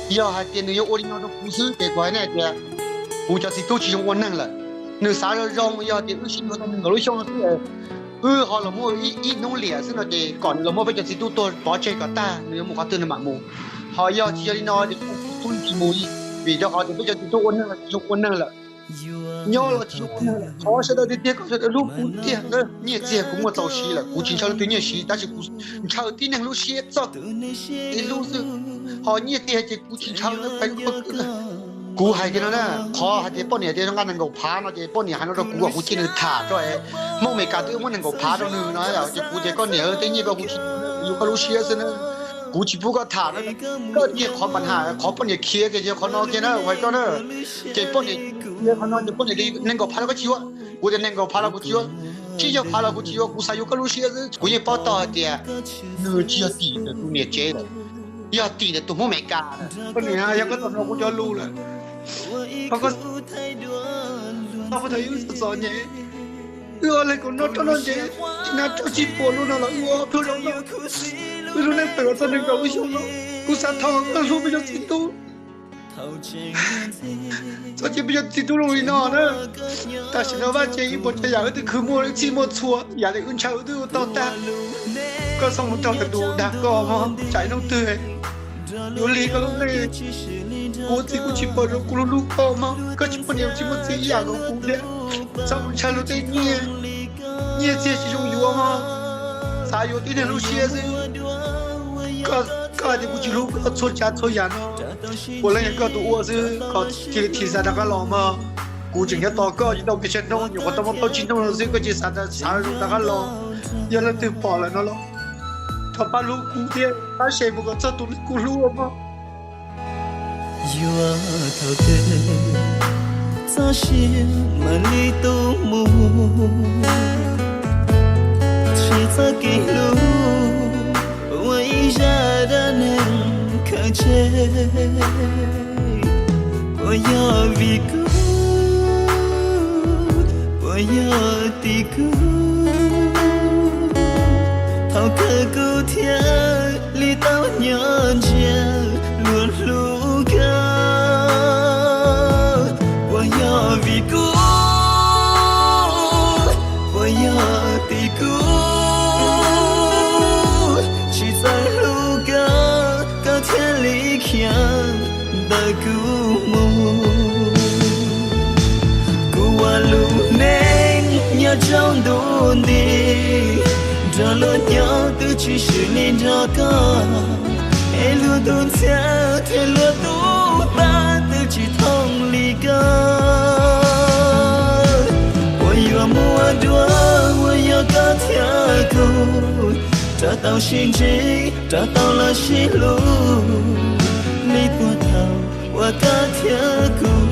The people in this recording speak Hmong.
Yog hais tias nws yuav ua li no rau kuv xwb ces kuv hais nej tias kuv cov txiv tub tsis zoo ua neeg lawm. Nws xav zoo zoo, yog tias wb sib yuav tau nees nkaum lub xyoo xwb, wb ho los muaj ib hnub liam xwb no ces kom nws los muab peb cov txiv tub tuag pov tseg kom tag, nws yuav mus qhov twg nws mam mus. Ho yog tsis yog li no ces kuv tsis mus li, vim rau qhov tias peb cov txiv tub ua neeg los tsis zoo ua neeg lawm. Nyob los tsis zoo ua neeg lawm, thov sawv daws tiag tiag kom sawv daws hlub kuv tiag na. Nyiaj txiag kuv muaj txaus siv lawm, kuv tsis ntshaw leej twg nyiaj siv, tab sis kuv ntshaw tib neeg lub siab txog kuv ib hlub xwb. Ho nyiaj txiag ces kuv tsis ntshaw na, kuv hais kiag no na. Qhov hais tias poj niam tias nqa nees nkaum phav no ces poj niam hais no rau kuv kom kuv cia nws tham tso es, Hmoob Amelikas twb muab nees nkaum phav rau nws no ces kuv tias koj niam, tej nyiaj ko kuv tsis, kuv yuav koj lub siab xwb na. Kuv tsis pub koj tham na. Koj cia qhov npa ha qhov poj niam khiav kiag ces qhov no kiag na, hais koj na. Ces poj niam khiav qhov no ces poj niam li nees nkaum phav los koj tsis yuav, kuv tias nees nkaum phav los kuv tsis yuav, tsib caug phav los kuv tsis yuav, kuv xav yuav koj lub siab xwb. Kuv yeej paub tau hais tias nws tsis yog tim ntawm tus niam tsev lawm, yog tim ntawm tus Hmoob Amelikas lawm. Koj niam, yog koj tau hnov kuv cov lus lawm, thov koj txhob pub thaum ub txom txom nyem. Wb ob leeg koom noj rau noj ntse, tsis na rau tsis puas lub no los wb ua pluag zoo no, wb lub neej tawm los txog nees nkaum lub xyoo no, kuv xav thov koj hlub peb cov txiv tub. Txhob cia peb cov txiv tub zoo li no na. Tam sim no vaj tse ib puas tsav yam wb twb khwv muaj txhij muaj txhua, yam li wb ntshaw wb twb ua tau tag. Koj txhob mus raug lwm tus dag koj mog, tsam ib hnub twg yuav lig koj lub neej. Kuv txiv kuv tsis pom zoo, kuv hlub hlub koj mog, koj tsis muaj niam tsis muaj txiv ib yam nkaus kuv thiab. Txhob mus ntshaw luag tej nyiaj, nyiaj txiag tsis zoo yuav mog. Xav yuav tib neeg lub siab xwb. Koj hais tias kuv tsis hlub koj txhua tsav txhua yam no, puav leej yog koj tus ua xwb, koj cia li thim xav rov qab los mog. Kuv tseem nyob tos koj tsis tau pes tsawg hnub, nyuam qhuav tau muaj plaub tsib hnub no xwb, koj cia li xav rov qab los. Yog leej twg pom lawm no los thov pab hlub kuv thiab, pab share mus kom txog tus neeg kuv hlub mog. Yuav thaum twg txoj sia mam li tu mus, tsis txhob kev hlub ua ib zaj dab neeg khav tseg. Puas yog vim kuv, puas yog tim kuv, thaum kawg kuv thiaj li tau nyob ntsiag luag hlub kawg. Puas yog vim kuv, puas yog tim kuv, tsis txawj hlub kawg, koj thiaj li khiav ntawm kuv mus. Kuv ua lub neej nyob tsaus ntuj nti, nrog luag nyob twb tsis swm li nrog koj, es luag tus ntxhiab thiab luag tus pab twb tsis thooj li koj. Puas yuav muaj dua uas yog koj thiab kuv, rov tau sib ntsib, rov tau los sib hlub li puag thaum uas koj thiab kuv